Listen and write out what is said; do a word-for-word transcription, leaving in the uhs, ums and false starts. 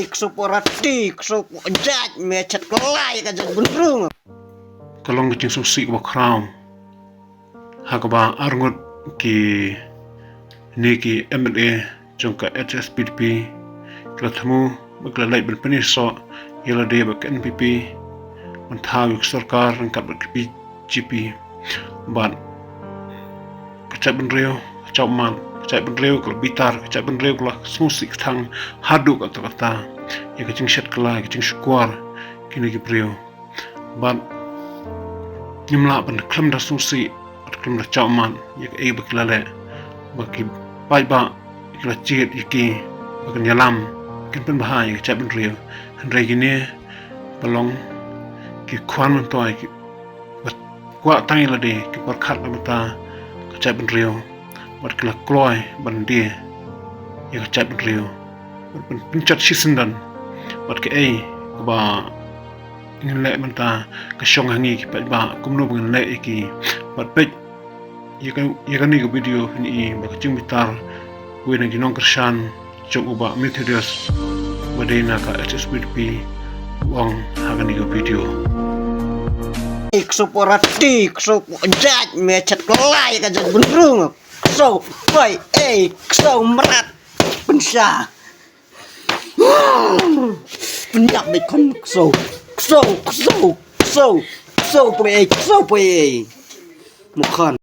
Kso porati, kso pojat, me chat kelai ka jat benrung. Ka long ka jingsngewsih kaba khraw ha kaba arngut kine ki M L A jong ka H S P D P ki la thmu ba ki la leit ban pynïasoh ïa lade bad ka N P P ban thaw ïa ka sorkar ryngkat bad ka B J P. Bad ka jaitbynriew, ka jawmat, ka jaitbynriew ka la bitar, ka jaitbynriew ka la sngewsih kthang haduh katta katta ïa ka jingshet kylla, ka jingshukor kine ki briew. Bad ngim lah ban khlem da sngewsih bad khlem da jawmat ïa kaei ba ki la leh, ba ki paidbah ki la jied ïa ki ba kin ïalam, kin pynbha ïa ka jaitbynriew. Hynrei kine ba long ki khwan myntoi, ki ba kwah tang ïa lade, ki pyrkhat na ka bynta ka jaitbynriew bad ki la kloi ban die ïa ka jaitbynriew bad ban pynjot shisyndon bad kaei kaba ngin leh mynta ka shong ha ngi ki paidbah, kumno ba ngin leh ïa ki. Bad peit ïa ka, ïa kane ka video kane ba ka jingbitar kawei na ki nongkyrshan jong u Bah Methodius ba dei na ka H S P D P u ong ha kane ka video. Ei, kso porati, kso pojat, me chat kelai ka jat benrung. Kso pai, ei, kso mrat. Pynsha. Pynjap me khon kso. Kso, kso, kso, kso pai, ei, kso pai, ei. Mo khon.